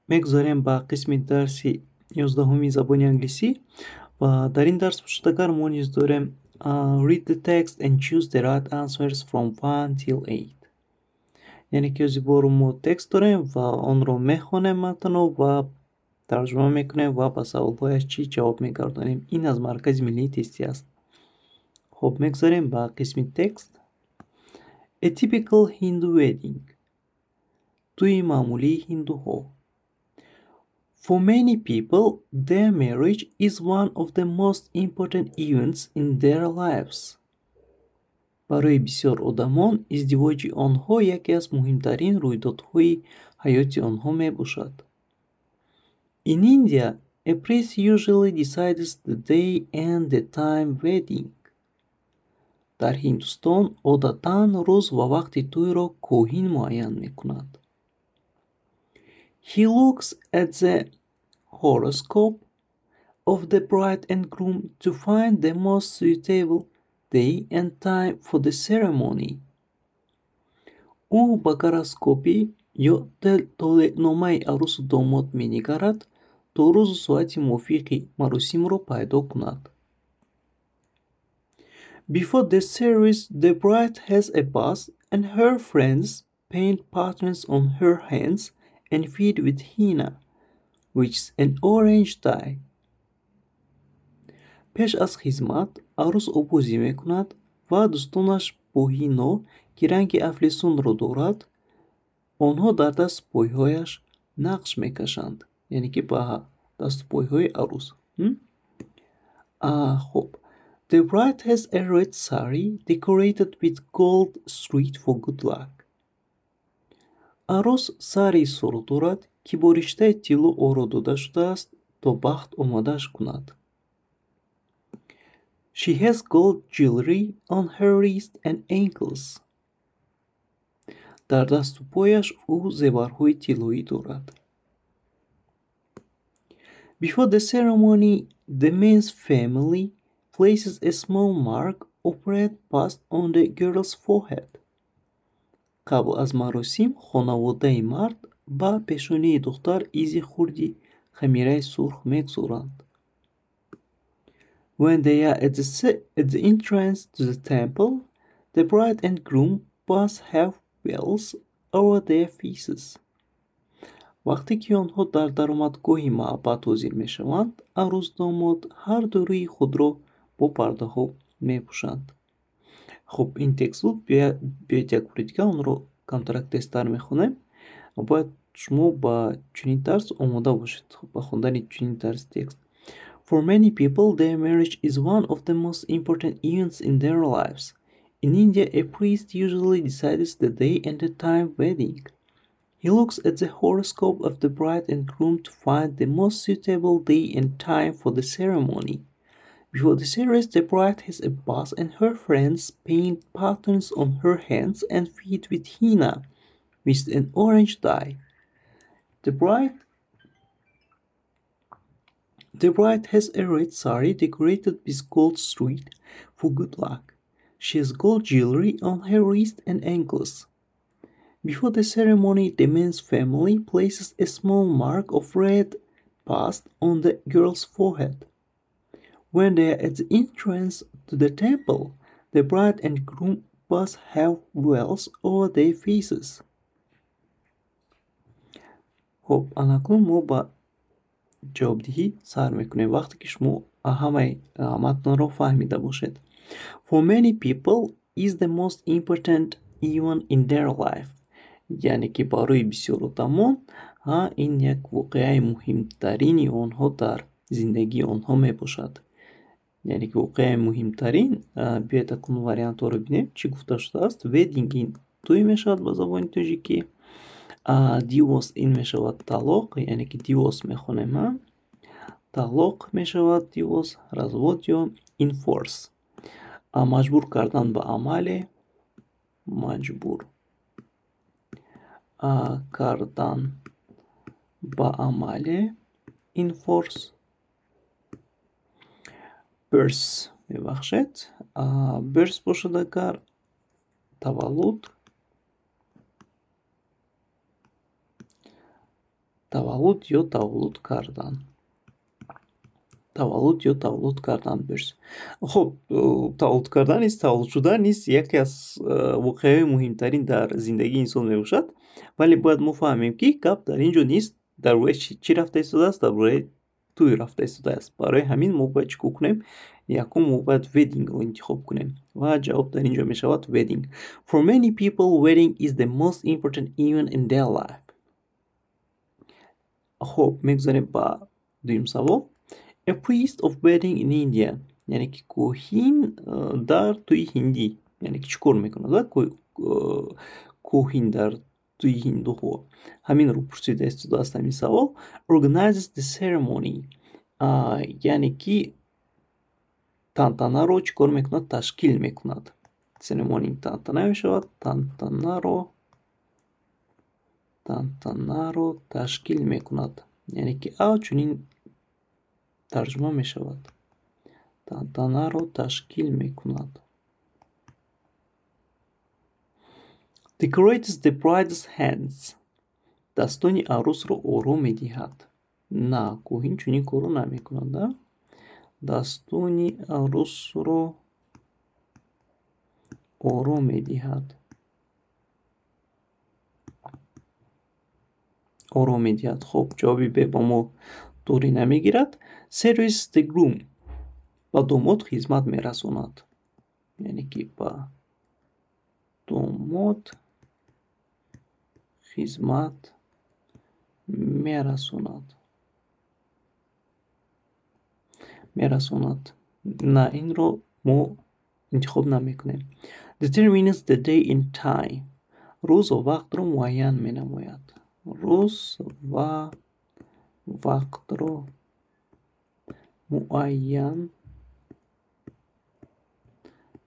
Мегузарем ба қисми дарси 11-уми забони англисӣ ва дар ин дарс бошад агар мо низ дорем "Read the text and choose the right answers from 1 till 8". Яъне ки ози бору мо текст дорем ва онро мехонем матнро ва тарҷума мекунем ва ба саволҳояш чӣ ҷавоб мегардонем. Ин аз Маркази миллии тестӣ аст. Хуб, мегузарем ба қисми текст. A typical Hindu wedding. Тӯйи маъмулии ҳиндуҳо. For many people, their marriage is one of the most important events in their lives. Барои бисёр одамон издивоҷи онҳо яке аз муҳимтарин рӯйдодҳои ҳаёти онҳо мебошад. In India, a priest usually decides the day and the time wedding. Дар Ҳиндустон одатан рӯз ва вақти тӯйро коҳин муайян мекунад. He looks at the horoscope of the bride and groom to find the most suitable day and time for the ceremony. Ӯ ба гороскопи ё толеъномаи арӯсу домод менигарад, то рӯзу соати мувофиқи маросимро пайдо кунад. Before the service, the bride has a bath and her friends paint patterns on her hands and feet with henna, which is an orange dye. Пеш аз хизмат арӯс оббозӣ мекунад ва дӯстонаш бо ҳино, ки ранги афлесунро дорад, онҳо дар дасту пойҳояш нақш мекашанд, яъне ки ба дасту пойҳои арӯс. Хуб. The bride has a red sari decorated with gold thread for good luck. Арӯс сарии сурх дорад, ки бо риштаи тилло оро дода шудааст, то бахт омадаш кунад. She has gold jewelry on her wrist and ankles. Дар дасту пояш ӯ зеварҳои тиллоӣ дорад. Before the ceremony, the man's family places a small mark of red paste on the girl's forehead. Қабл аз маросим хонаводаи мард ба пешонии духтар изи хурди хамираи сурх мегузоранд. When they are at the entrance to the temple, the bride and groom both have veils over their faces. Вақте ки онҳо дар даромадгоҳи маъбад ҳозир мешаванд, арӯс домод ҳарду рӯи худро бо пардаҳо мепӯшанд. Хуб, ин текст буд. Биёед як бори дигар онро камтарак тезтар мехонем. Бояд шумо ба чунин тарз омода бошед, ба хондани чунин тарзи текст. For many people, their marriage is one of the most important events in their lives. In India, a priest usually decides the day and the time wedding. He looks at the horoscope of the bride and groom to find the most suitable day and time for the ceremony. Before the service, the bride has a bath and her friends paint patterns on her hands and feet with henna, which is an orange dye. The bride has a red sari decorated with gold thread for good luck. She has gold jewelry on her wrist and ankles. Before the ceremony, the man's family places a small mark of red paste on the girl's forehead. When they are at the entrance to the temple, the bride and groom both have veils over their faces. Хуб, анакнун мо ба ҷавобдиҳӣ сар мекунем, вақте ки шумо ҳамаи матнро фаҳмида бошед. For many people is the most important event in their life. Яъне ки барои бисёр одамон ин як воқеаи муҳимтарини онҳо дар зиндагии онҳо мебошад. Яъне ки воқеаи муҳимтарин. Биёед акнун вариантҳоро бинем, чӣ гуфта шудааст. Wedding ин тӯй мешавад ба забони тоҷикӣ. Divorce ин мешавад талоқ, яъне ки divorce мехонем, талоқ мешавад divorce, развод ё enforce. Маҷбур кардан ба амале, маҷбур кардан ба амале, enforce. Birth, мебахшед, birth бошад агар таваллуд. Таваллуд ё таваллуд кардан. Таваллуд ё таваллуд кардан birth. Хуб, таваллуд кардан низ, таваллуд шудан низ яке аз воқеаҳои муҳимтарин дар зиндагии инсон мебошад. Вале бояд мо фаҳмем, ки гап дар ин ҷо низ дар бораи чӣ рафта истодааст, дар бораи тӯй рафта истодааст. Барои ҳамин мо бояд чӣ кор кунем? Якум мо бояд wedding-ро интихоб кунем ва ҷавоб дар ин ҷо мешавад wedding. For many people, wedding is the most important event in their life. Хуб, мегузарем ба дуюм савол. A priest of wedding in India, яъне ки коҳин дар тӯи ҳиндӣ, яъне ки чӣ кор мекунад коҳин дар тӯи ҳиндуҳо? Ҳаминро пурсида истодааст ҳамин савол. Organizes the ceremony, яъне ки тантанаро чӣ кор мекунад? Ташкил мекунад. Ceremony тантана мешавад, тантанаро ташкил мекунад, яъне ки а чунин тарҷума мешавад. Тантанаро ташкил мекунад. Decorates the bride's hands. Дастони арӯсро оро медиҳад. На, коҳин чунин корро намекунад. Дастони арӯсро оро медиҳад. Оро медиҳад. Хуб, ҷавоби Б ба мо туғри намегирад. Serves the groom. Ба домод хизмат мерасонад. Яъне ки ба домод хизмат мерасонад. Мерасонад. На, инро мо интихоб намекунем. Determines the day and time. Рӯз ва вақтро муайян менамояд. Рӯз ва вақтро муайян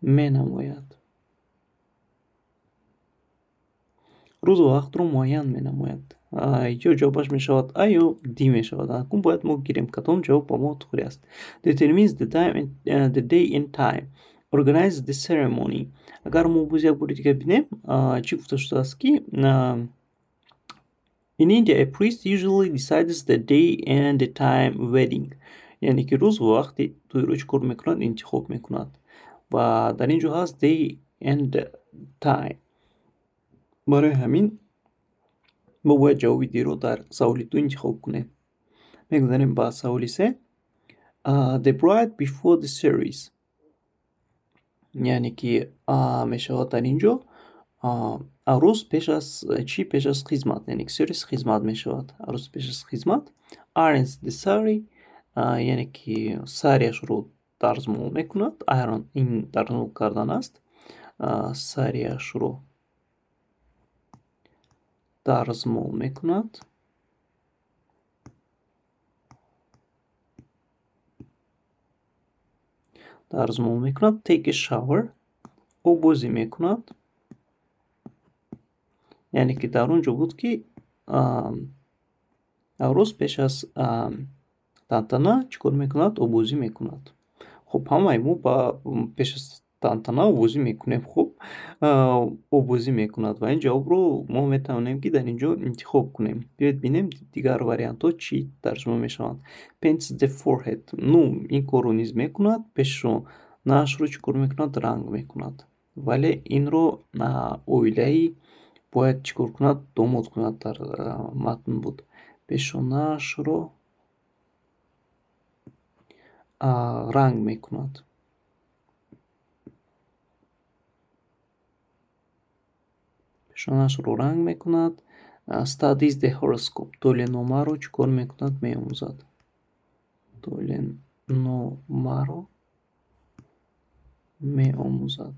менамояд. Рӯз ва вақтро муайян менамояд. Ё ҷавобаш мешавад А ё Д мешавад. Акнун бояд мо гирем кадом ҷавоб ба мо туғри аст. Determines the time and the day and time. Organizes the ceremony. Агар мо боз як бори дигар бинем, чӣ гуфта шудааст, ки in India a priest usually decides the day and the time wedding. Яъне ки рӯз ва вақти тӯйро чӣ кор мекунад? Интихоб мекунад. Ва дар ин ҷо ҳаст day and time. Барои ҳамин мо бояд ҷавоби D-ро дар саволи ду интихоб кунем. Мегузарем ба саволи се. The bride before the service. Яъне ки мешавад дар ин ҷо арӯс пеш аз чӣ? Пеш аз хизмат. Яъне ки сервис хизмат мешавад. Арӯс пеш аз хизмат. Irons the sari, яъне ки сарияшро дарзмол мекунад. Iron ин дарзмол кардан аст. Сарияшро дарзмол мекунад. Дарзмол мекунад. Take a shower. Обозӣ мекунад. Яъне ки дар он ҷо буд, ки арӯс пеш аз тантана чӣ кор мекунад? Обозӣ мекунад. Хуб, ҳамаи мо ба пеш аз тантана обозӣ мекунем. Хуб, обозӣ мекунад ва ин ҷавобро мо метавонем, ки дар ин ҷо интихоб кунем. Биёед бинем, дигар вариантҳо чӣ тарҷума мешаванд. Paints the forehead. Ну, ин корро низ мекунад. Пешонаашро чӣ кор мекунад? Ранг мекунад. Вале инро оилаи бояд чӣ кор кунад? Домод кунад, дар матн буд. Пешонаашро ранг мекунад. Пешонаашро ранг мекунад. Studies the horoscope. Толеномаро чӣ кор мекунад? Меомӯзад. Толеномаро меомӯзад.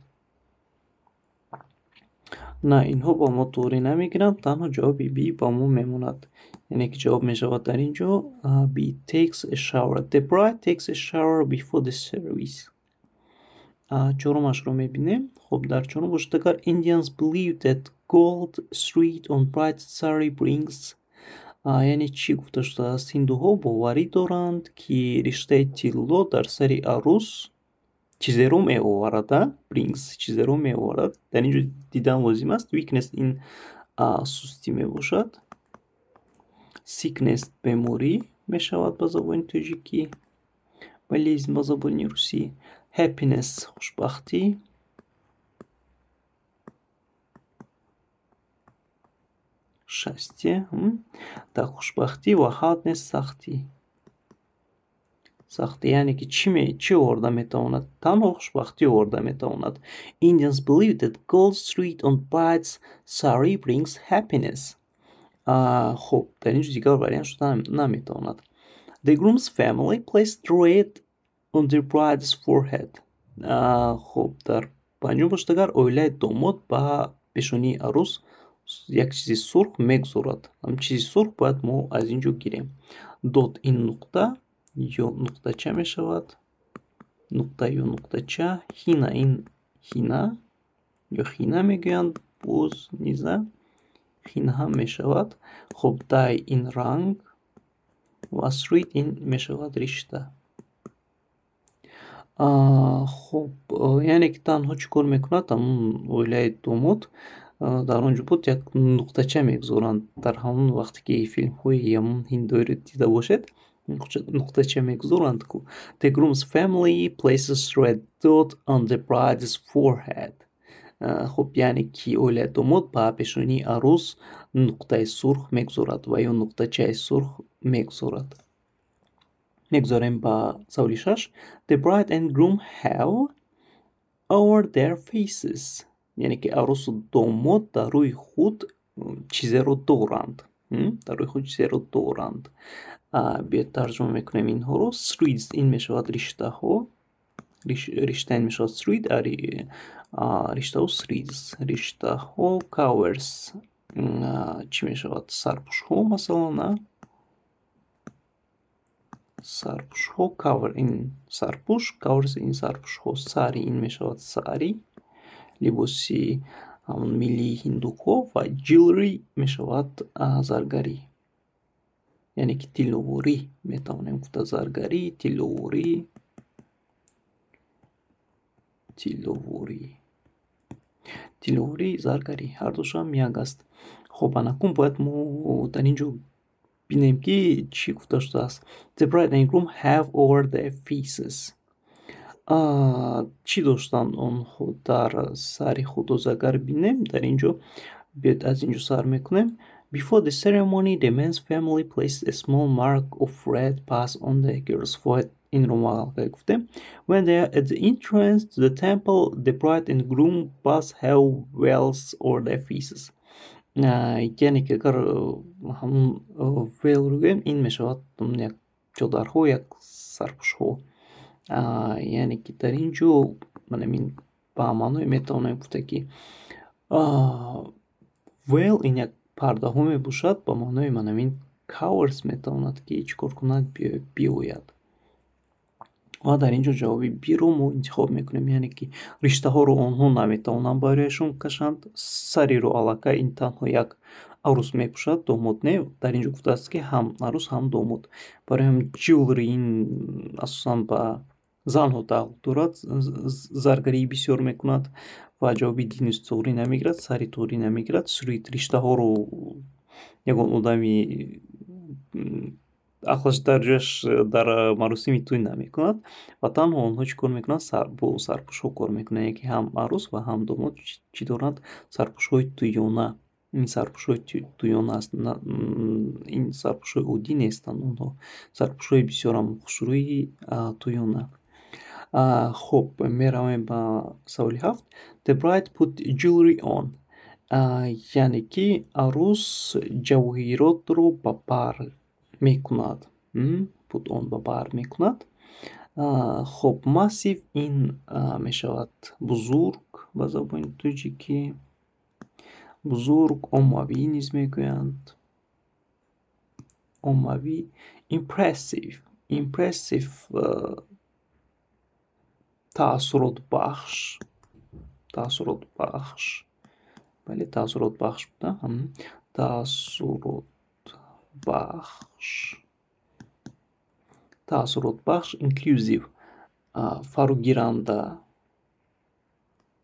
На, инҳо ба мо туғри намегиранд, танҳо ҷавоби B ба мо мемонад. Яъне ки ҷавоб мешавад дар ин ҷо B, takes a shower. The bride takes a shower before the service. Чорумашро мебинем. Хуб, дар чорум бошад агар Indians believe that gold thread on bride's sari brings, яъне чӣ гуфта шудааст? Ҳиндуҳо боварӣ доранд, ки риштаи тилло дар сари арӯс чизеро меоварад. Brings чизеро меоварад. Дар ин ҷо дидан лозим аст. Weakness ин сустӣ мебошад. Sickness беморӣ мешавад ба забони тоҷикӣ, болезнь ба забони русӣ. Happiness хушбахтӣ. Счастье. Так, хушбахтӣ ва hardness сахтӣ. Сахтӣ, яъне ки чӣ оварда метавонад? Танҳо хушбахтӣ оварда метавонад. Indians believe that gold thread on bride's sari brings happiness. Хуб, дар ин ҷо дигар вариант шуда наметавонад. The groom's family placed red on the bride's forehead. Хуб, дар панҷум бошад агар оилаи домод ба пешонии арӯс як чизи сурх мегузорад. Ҳам чизи сурх бояд мо аз ин ҷо гирем. Dot ин нуқта ё нуқтача мешавад. Нуқта ё нуқтача. Henna ин ҳина ё хина мегӯянд, боз низа хина ҳам мешавад. Хуб, dye ин ранг ва thread ин мешавад ришта. Хуб, яъне ки танҳо чӣ кор мекунад? Ҳамун оилаи домод дар он ҷо буд як нуқтача мегузоранд. Дар ҳамон вақте ки филмҳои ҳамон ҳиндоиро дида бошед, нуқтача мегузоранд ку. The groom's family places red dot on the bride's forehead. Хуб, яъне ки оилаи домод ба пешонии арӯс нуқтаи сурх мегузорад ва ё нуқтачаи сурх мегузорад. Мегузорем ба саволи шаш. The bride and groom have over their faces. Яъне ки арӯсу домод дар рӯи худ чизеро доранд. Дар рӯи худ чизеро доранд. Биёед тарҷума мекунем инҳоро. Threads ин мешавад риштаҳо. Ришта ин мешавад thread, риштаҳо threads. Риштаҳо covers чӣ мешавад? Сарпӯшҳо масалан, а? Сарпӯшҳо, cover ин сарпӯш, covers ин сарпӯшҳо. Sari ин мешавад сари, либоси ҳамон миллии ҳиндуҳо ва jewelry мешавад заргарӣ. Яъне ки тилловорӣ метавонем гуфта, заргарӣ, тилловорӣ, тилловорӣ. Тилловорӣ, заргарӣ ҳардушам як аст. Хуб, анакун бояд мо дар ин ҷо бинем ки чӣ гуфта шудааст. The bride and groom have over their faces. Чӣ доштанд онҳо дар сари худ? Агар бинем дар ин ҷо, биёед аз ин ҷо сар мекунем. Before the ceremony, the man's family placed a small mark of red pass on the girl's forehead. Инро мо аллакай гуфтем. When they are at the entrance to the temple, the bride and groom both have veils over their faces. Яъне ки агар ҳамун veil ро гӯем, ин мешавад як чодарҳо, як сарпӯшҳо. Яъне ки дар ин ҷо манамин ба маъное метавонем гуфта ки veil ин як пардаҳо мебошад, ба маънои манамин covers метавонад ки чӣ кор кунад, биёяд. Ва дар ин ҷо ҷавоби B-ро мо интихоб мекунем, яъне ки риштаҳоро онҳо наметавонанд барояшон кашанд, сариро аллакай ин танҳо як арӯс мепӯшад, домод не. Дар ин ҷо гуфтааст ки ҳам арӯс, ҳам домод. Барои ҳам jewelry ин асосан ба занҳо тааллуқ дорад, заргарии бисёр мекунад ва ҷавоби D низ туғрӣ намегирад, сари туғрӣ намегирад. Thread риштаҳоро ягон одами ақлаш дар ҷояш дар маросими тӯй намекунад ва танҳо онҳо чӣ кор мекунанд? Бо сарпӯшҳо кор мекунанд, яъне ки ҳам арӯс ва ҳам домод чӣ доранд? Сарпӯшҳои тӯёна. Ин сарпӯшҳои тӯёна аст, ин сарпӯшҳои оддӣ нестанд онҳо. Сарпӯшҳои бисёрам хушрӯи тӯёна. Хуб, меравем ба саволи ҳафт. The bride put jewelry on. Яъне ки арӯс ҷавоҳиротро ба бар мекунад. Put on ба бар мекунад. Хуб, massive ин мешавад бузург ба забони тоҷикӣ. Бузург, оммавӣ низ мегӯянд. Оммавӣ. Impressive. Impressive таассуротбахш. Таассуротбахш. Бале, таассуротбахш буда. Таассуротбахш. Таассуротбахш, inclusive фарогиранда.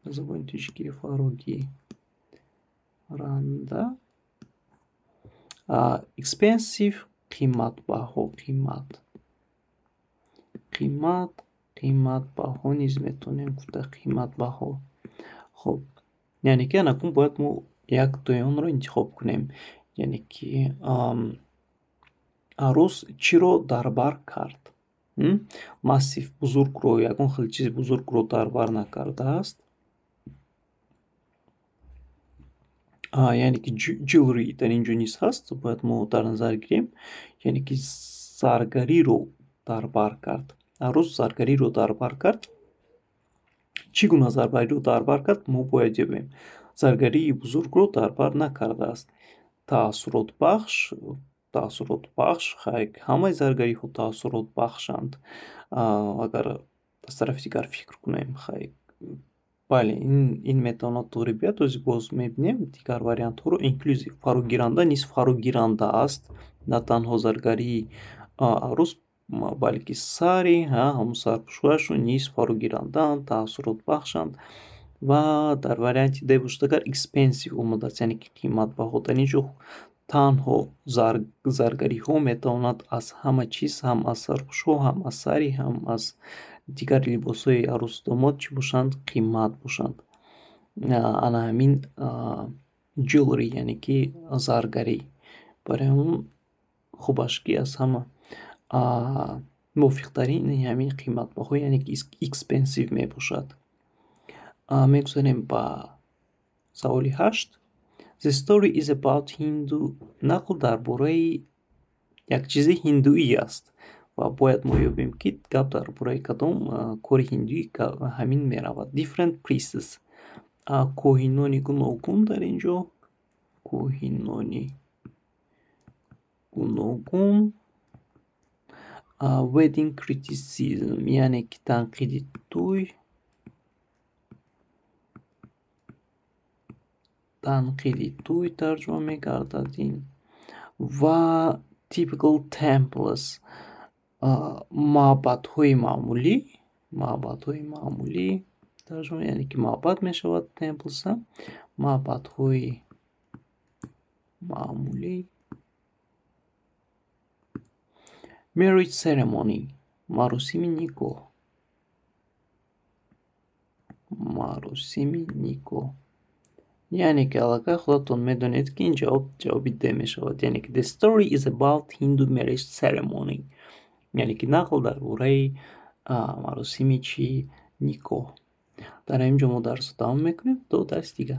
Ба забони тоҷикӣ фарогиранда. Expensive, қиматбаҳо, қимат, қимат, қиматбаҳо низ метавонем гуфта, қиматбаҳо. Хуб, яъне ки анакун бояд мо яктои онро интихоб кунем. Яъне ки арӯс чиро дар бар кард? Massive, бузургро, ягон хел чизи бузургро дар бар накардааст. Яъне ки jewelry дар ин ҷо низ ҳаст, бояд мо дар назар гирем. Яъне ки заргариро дар бар кард. Арӯс заргариро дар бар кард. Чӣ гуна заргариро дар бар кард, мо бояд ёбем. Заргарии бузургро дар бар накардааст. Таассуротбахш, таассуротбахш, хай, ҳамаи заргариҳо таассуротбахшанд. Агар аз тарафи дигар фикр кунем, хай, бале, ин метавонад туғри биёяд. Ози боз мебинем дигар вариантҳоро. Inclusive, фарогиранда низ фарогиранда аст. На танҳо заргарии арӯс, балки сари ҳамун сарпӯшҳояшон низ фарогирандаанд, таассуротбахшанд. Ва дар варианти Д бошад агар, expensive омадааст, яъне ки қиматбаҳо. Дар ин ҷо танҳо заргариҳо метавонад аз ҳама чиз, ҳам аз сарпӯшҳо, ҳам аз сари, ҳам аз дигар либосҳои арӯсу домод чӣ бошанд? Қимат бошанд. Ана ҳамин jewelry, яъне ки заргарӣ. Барои ҳамон хубаш, ки аз ҳама мувофиқтарин ҳамин қиматбаҳо, яъне ки expensive мебошад. Мегузарем ба саволи 8. The story is about Hindu. Нақл дар бораи як чизи ҳиндуӣ аст ва бояд мо ёбем, ки гап дар бораи кадом кори ҳиндуӣ ҳамин меравад. Different priests, коҳинони гуногун, дар ин ҷо коҳинони гуногун. Wedding criticism, яъне ки танқиди тӯй, танқиди тӯй тарҷума мегардад ин. Ва typical temples, маъбадҳои маъмулӣ, маъбадҳои маъмулӣ тарҷума, яъне ки маъбад мешавад temples, маъбадҳои маъмулӣ. Marriage ceremony, маросими никоҳ, маросими никоҳ. Яъне ки аллакай худатон медонед, ки ин ҷавоб ҷавоби Д мешавад. Яъне ки the story is about Hindu marriage ceremony. Яъне ки нақл дар бораи маросими чӣ? Никоҳ. Дар ҳамин ҷо мо дарсро тамом мекунем. То дарси дигар.